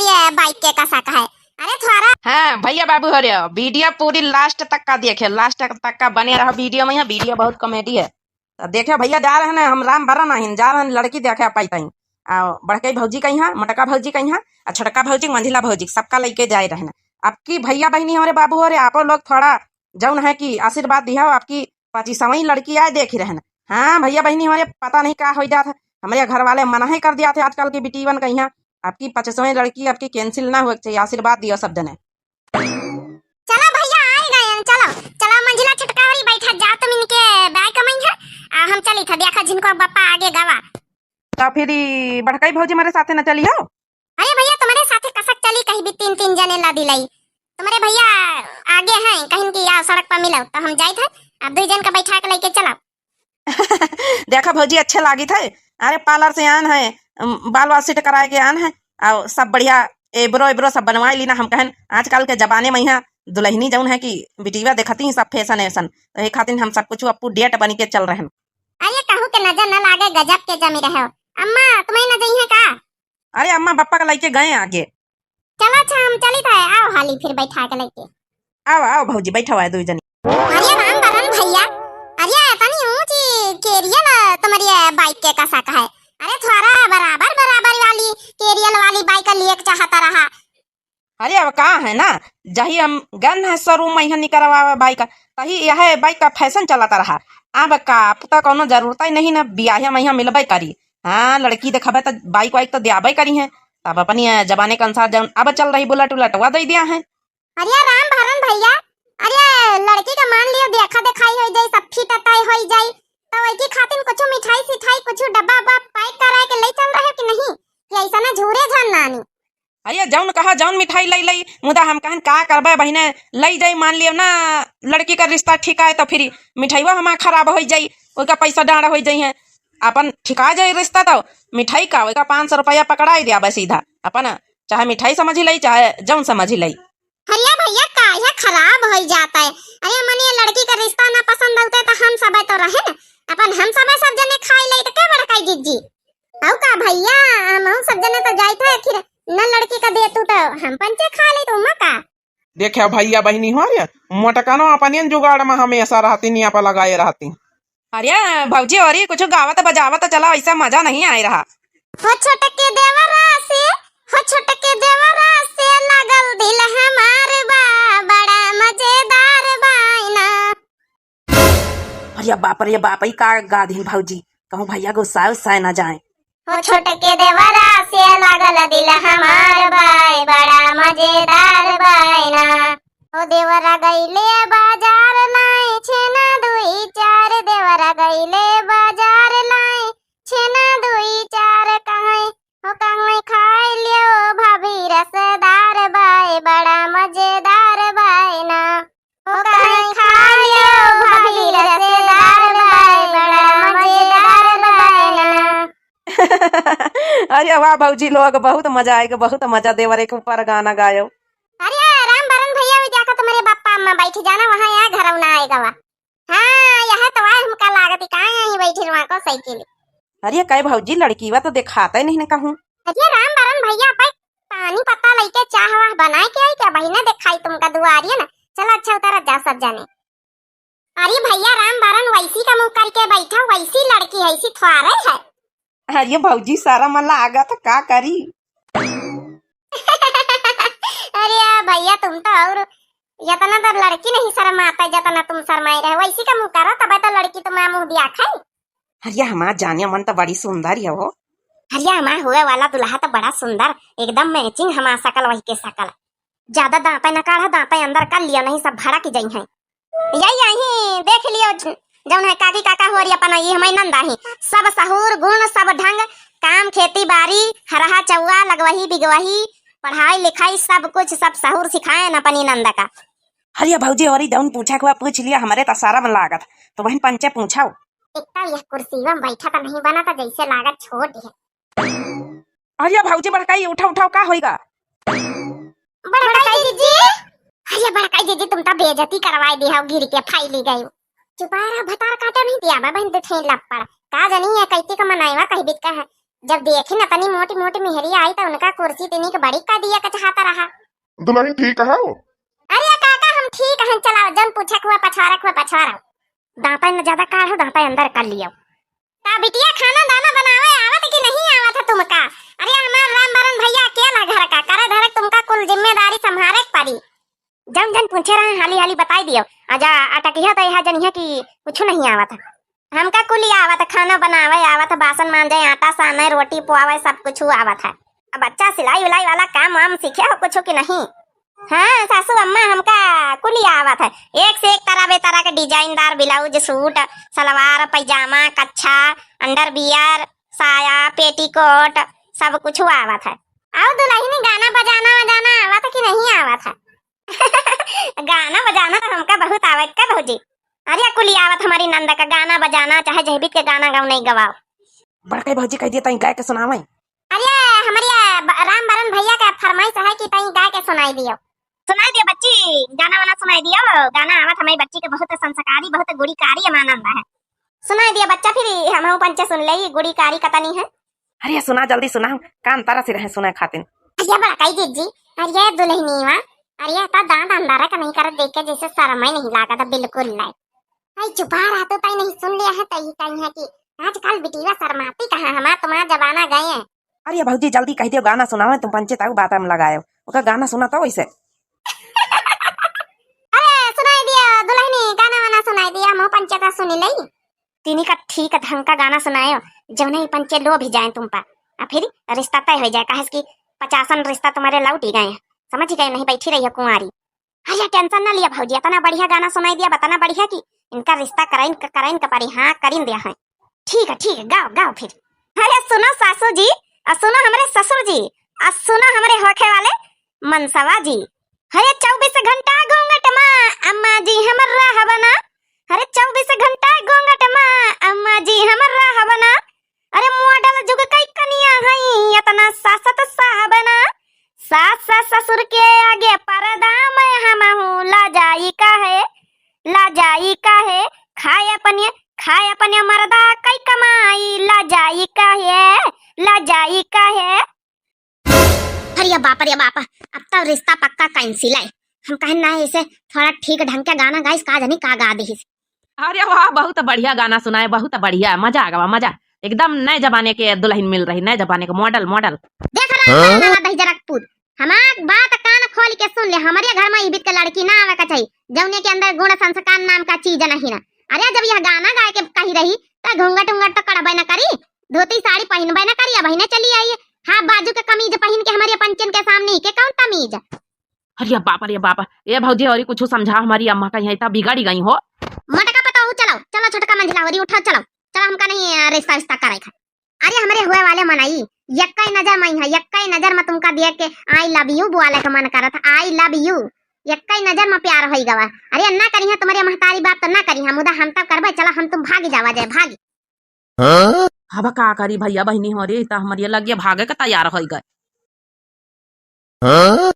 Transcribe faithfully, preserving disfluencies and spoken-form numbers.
ये bike के कसक है। अरे थोड़ा। हाँ भैया बाबू हो रहे हो, video पूरी last तक का देखे, last तक का बने रहो video में। यहाँ video बहुत comedy है। तो देखे भैया, जा रहन हम राम बरन आहिन, जा रहन लड़की देखे पाई तई। आ बड़कई भौजी कइहाँ, मोटका भौजी कइहाँ, आ छोटका भौजी, मंझिला भौजी, सबका लइके जाए रहन। अब की भैया बहिनी हो रे बाबू हो रे, आपो लोग थोड़ा जौन है कि आशीर्वाद दिहा, आपकी पच्चीसवीं लड़की आए देखी रहन। हाँ भैया बहिनी हो रे, पता नहीं का होइ जात है, हमरे घर वाले मना ही कर दिया थे आजकल की बिटीवन कइहाँ, आपकी पच्चीसवीं लड़की आपकी cancel ना होए के चाहिए, आशीर्वाद दियो सब जने। चलो भैया, आए गए हैं, चलो, चलो मंझिला छोटका होरी बैठा जा, तुम इनके bike में है, आ हम चली था, देखा जिनको बप्पा आगे गवा। तो फिर ई बड़कई भौजी हमारे साथे न चली हो? अरे भैया, तुम्हारे साथे कसक चली, कहीं भी तीन तीन जने ला दिलाई, तुम्हारे भैया आगे हैं, कहीं की आओ सड़क पर मिलो, तो हम जाइत है, अब दो जन का बैठा के लेके चला। देखा भौजी, अच्छे लागित है। अरे parlour से आन है, अम, बाल वाल set कराए के आन है, और सब बढ़िया eyebrow, eyebrow सब बनवाए लीना। हम कहन आजकल के जमाने में यहाँ दुल्हनी जौन है कि बिटिया देखती हैं सब fashion ऐसन, तो ये खातिर हम सब कुछ up to date बन के चल रहे हैं। अरे कहू के नजर न लागे, गजब के जमी रहे हो। अम्मा, तुम्हें न जइहे का? अरे अम्मा बप्पा का लइके गए आगे। चलो अच्छा, हम चलित है, आओ हाली फिर बैठा के लइके। आओ, आओ भौजी, बैठो है दुई जनी। अरे राम बरन भैया, अरे तनी ऊंची केरियल तुम्हारी bike के कसक है। अरे थोड़ा बराबर बराबर वाली केरियल वाली bike लिए के चाहता रहा। अरे अब का है ना, जही हम गन है showroom में यहाँ निकरवावे bike, तही यह bike का fashion चलता रहा। अब का, अब तो कोनो जरूरत ही नहीं ना, बियाहे में यहाँ मिलबे करी। हाँ, लड़की देखबे तो bike वाइक तो दियाबे करी है। तब अपनी, अ, जमाने के अनुसार जौन अब चल रही Bullet उलट, वह दे दिया है। अरे राम भरन भैया, अरे लड़की का मान लियो देखा देखाई होइ जाई, सब fit अताई होइ जाई, तो वही खातिर कुछ मिठाई सिठाई, कुछ डब्बा उब्बा pack कराए के ले चल रहे हो कि नहीं, कि ऐसा ना झूरे झन नानी? अरे जौन कहा जौन मिठाई लई लई, मुदा हम कहन का करबे बहिने, लई जाई, मान लियो ना लड़की का रिश्ता ठीक आए तो फिर मिठाईवा हमार खराब होइ जाई, ओका पैसा डांड होइ जाई है। अपन ठिका जाई रिश्ता तो मिठाई का ओका पाँच सौ रुपया पकड़ाई दिया बस सीधा अपन, चाहे मिठाई समझी लई चाहे जौन समझी लई। अरे भैया काहे खराब होइ जाता है? अरे मने लड़की का रिश्ता ना पसंद होते तो हम सब तो रहे न, अपन हम सब सब जने खाई लई तो क्या बड़काई दीदी? हऊ का भैया, हम हऊ सब जने तो जाइत है, आखिर न लड़की का देतू तो हम पंचे खा लेत, उमा का? देखे भैया बहिनी हो रे, मोटकनो अपनियन जुगाड़ में हमेशा रहती, नियापा लगाए रहती। अरे भौजी, अरे कुछ गावत बजावत चला, ऐसा मजा नहीं आए रहा। हो छोटके देवरा से, हो छोटके देवरा से लागल दिल हमार बा, बड़ा मजेदार बायना। अरे बाप रे बाप, ई का गा दिहिन भौजी, कहूँ भैया गुस्साए उस्साए ना जाए। हो छोटके देवरा से लागल दिल हमार बाय, बड़ा मजेदार बायना। हो देवरा गईले बाजार लाए छेना दुई चार, देवरा गईले बाजार लाए छेना दुई चार, कहे हो कहे खाए लियो भाभी रसदार बाय, बड़ा मजेदार बायना। ओ कहीं खा लियो भाभी रसेदार बाय, बड़ा मजेदार बाय ना। अरे वाह भौजी लोग, बहुत मजा आएगा, बहुत मजा। देवर एक ऊपर गाना गायो। अरे राम बरन भैया, वो देखो तुम्हारे बापा अम्मा बैठी जाना वहाँ, यहाँ घर ना आएगा वा। हाँ, यह तो आए हमका लागत ही, कहाँ यहीं बैठी रहा को साइकिल। अरे कई भौजी, लड़कीवा तो देखाते नहीं न कहूँ। अरे राम बरन भैया, पे पानी पत्ता लइके चाह वाह बनाए के आई क्या? बहिने देखाई तुमका दुआरिये ना। चलो अच्छा उतर जा सब जने। अरे भैया राम बरन वैसी का मुंह करके बैठा, वैसी लड़की है, ऐसी थ्वारे है। अरे भौजी शरम लागत का करी। अरे भैया तुम तो और इतना तो लड़की नहीं शर्माता जितना तुम शर्माए रहे, वैसी का मुंह करो तब तो लड़की तुम्हारा मुंह दिया खाई। अरे हमार जाने मन तो बड़ी सुंदर है हो। अरे हमार हुए वाला दुल्हा तो बड़ा सुंदर, एकदम matching हमार शकल वही के शकल। ज्यादा दांते न काढ़ा, दांते अंदर कर लियो, नहीं सब भड़क जइहैं। यही यही देख लियो, ज-, जौन है काकी काका हो रही अपन, ये हमारी नंदा ही। सब सहूर गुण, सब ढंग, काम खेती बारी, हरहा चौवा, लगवही बिगवही, पढ़ाई लिखाई, सब कुछ, सब सहूर सिखाए न अपनी नंदा का। अरे भौजी, और जौन पूछा के बा पूछ लिया, हमरे त शरम लागत, तो बहन पंचे पूछाओ। एक तो यह कुर्सीवा में बैठा तो नहीं बना, तो जैसे लागत छोट है। अरे भौजी बड़काई, उठा उठाओ, का होइगा? बड़काई जीजी, अरे बड़काई जीजी, तुम तो बेइज्जती करवाए दी हो, गिर के फैली गई। चुपारा भतार काटे नहीं दिया बा बहन, तू ठेन लपड़। का जानी है कैती का मनाएवा कही बित का है। जब देखी न तनी मोटी मोटी मेहरी आई त उनका कुर्सी तिनी के बड़ी क दिया के चाहता रहा। दुलहिन ठीक है हो? अरे काका हम ठीक हन, चलाओ जौन पूछे के हुआ पछवारे के हुआ पछवारो। दांता न ज्यादा काढ़ो, दांता अंदर कर लियो। ता बिटिया खाना दाना बनावे आवत कि नहीं आवत है तुमका? अरे हमार राम बरन भैया अकेला घर का, करे धरे तुमका कुल जिम्मेदारी संभारे के पड़ी। जौन जौन पूछे रहे हाली हाली बताई दियो। आजा अटकिया तो यहाँ जनिया कि कुछ नहीं आवत है। हमका कुल आवत, खाना बनावे आवत, बासन मांजे, आटा साने, रोटी पुआवे, सब कुछ आवत है। अब बच्चा सिलाई उलाई वाला काम वाम सीखे हो कुछ कि नहीं? हाँ सासू अम्मा, हमका कुल आवत है, एक से एक तरह बेतरह के डिजाइनदार ब्लाउज, सूट, सलवार, पैजामा, कच्छा, अंडरवियर, साया, पेटीकोट, सब कुछ आवत है। और दुलहिनी गाना बजाना वजाना आवत कि नहीं आवत है? गाना बजाना तो हमका बहुत आवत का भौजी। अरे कुली आवत हमारी नंद का गाना बजाना, चाहे जहबीत के गाना गाओ नहीं गवाओ। बड़कई भौजी कह दिया तई गाय के सुनावे। अरे हमारे ब-, राम बरन भैया का फरमाइश है कि तई गाय के सुनाई दियो। सुनाई दियो बच्ची, गाना वाना सुनाई दियो। गाना आवत हमारी बच्ची के बहुत संस्कारी, बहुत गुणकारी मानंद है। सुनाई दियो बच्चा, फिर हम पंचे सुन ले गुणकारी कतनी है। अरे सुना, जल्दी सुना, कान तरस रहे सुने खातिन। अरे बड़कई जीजी, अरे दुलहिनीवा, अरे ता दांत अंधारा का नहीं करत देख के जैसे शर्म ही नहीं लागत बिल्कुल नहीं। आई चुपा रहा तो तई नहीं सुन लिया है, तई कही है कि आजकल बिटिया शर्माती कहाँ, हमार तुम्हार जमाना गए हैं। अरे भौजी जल्दी कह दियो गाना सुनावे, तुम पंचे ताऊ बात में लगाए, ओका गाना सुना तो वैसे। अरे सुनाई दिया दुलहिनी, गाना वाना सुनाई दिया, हम पंचे ता सुनी लई। तीनी का ठीक ढंग का गाना सुनायो, जौने ही पंचे लोभ ही जाए तुम पर, आ फिर रिश्ता तय हो जाए, काहे कि पचासन रिश्ता तुम्हारे लौट ही गए हैं, समझ ही गए, नहीं बैठी रही है कुंवारी। अरे टेंशन ना लिया भौजी, इतना बढ़िया गाना सुनाई दिया, इतना बढ़िया कि इनका रिश्ता कराइन क-, कराइन का पड़ी। हाँ, करीन दिया है। ठीक है, ठीक है, गाओ, गाओ फिर। अरे सुनो सासू जी, आ सुनो हमरे ससुर जी, आ सुनो हमरे होखे वाले मनसवा जी। हरे चौबीस घंटा घूंघट मा अम्मा जी हमर रहबना। हरे चौबीस घंटा घूंघट मा अम्मा जी हमर रहबना। अरे मॉडल जुग कई कनिया हई, इतना सासत साहबना। सास सास ससुर के आगे पर्दा में हमहू लाजाई काहे, लाजाई काहे। खाए अपने, खाए अपने मर्दा कई कमाई, लाजाई काहे, लाजाई काहे। अरे बाप रे बाप, अब तो रिश्ता पक्का कैंसिल है। हम कहेन ना ऐसे थोड़ा ठीक ढंग के गाना गाइस, का जानी का गा दिहिस। अरे वाह, बहुत बढ़िया गाना सुनाए, बहुत बढ़िया, मजा आ गवा, मजा। एकदम नए जमाने के दुलहिन मिल रही, नए जमाने के मॉडल, मॉडल। देख रहा है हाँ? नाना दही जरकपुर, हमार बात कान खोल के सुन ले, हमरे घर में इबित के लड़की ना आवे का चाहिए, जौने के अंदर गुण संस्कार नाम का चीज नहीं ना। अरे जब यह गाना गाए के कही रही, त घूंघट उंघट तो कड़बे न करी, धोती साड़ी पहिनबे न करी, अब हिने चली आई, हाफ बाजू के कमीज पहिन के हमारे पंचन के सामने के कौन तमीज? अरे बाप रे बाप, ए भौजी, और कुछ समझा, हमारी अम्मा का यहाँ इतना बिगड़ गई हो। मोटका पतोहू, चलो, चलो छोटका मंझला होरी, उठो, चलो, चलो, हमका नहीं, अ, रिश्ता, रिश्ता करे का। अरे हमरे हुए वाले मनई, यक्कई नजर में है, यक्कई नजर में तुमका देख के I love you बोले का मन करत, I love you। यक्कई नजर में प्यार होई गवा। अरे ना करी है तुम्हारे महतारी बाप तो ना करी है, मुदा हम तब करबे, चलो हम तुम भागी जावा जाए, भागी। हाँ? अब का करी भैया बहिनी हो रे, त हमरे लगे भागे के तैयार होई गए। हाँ?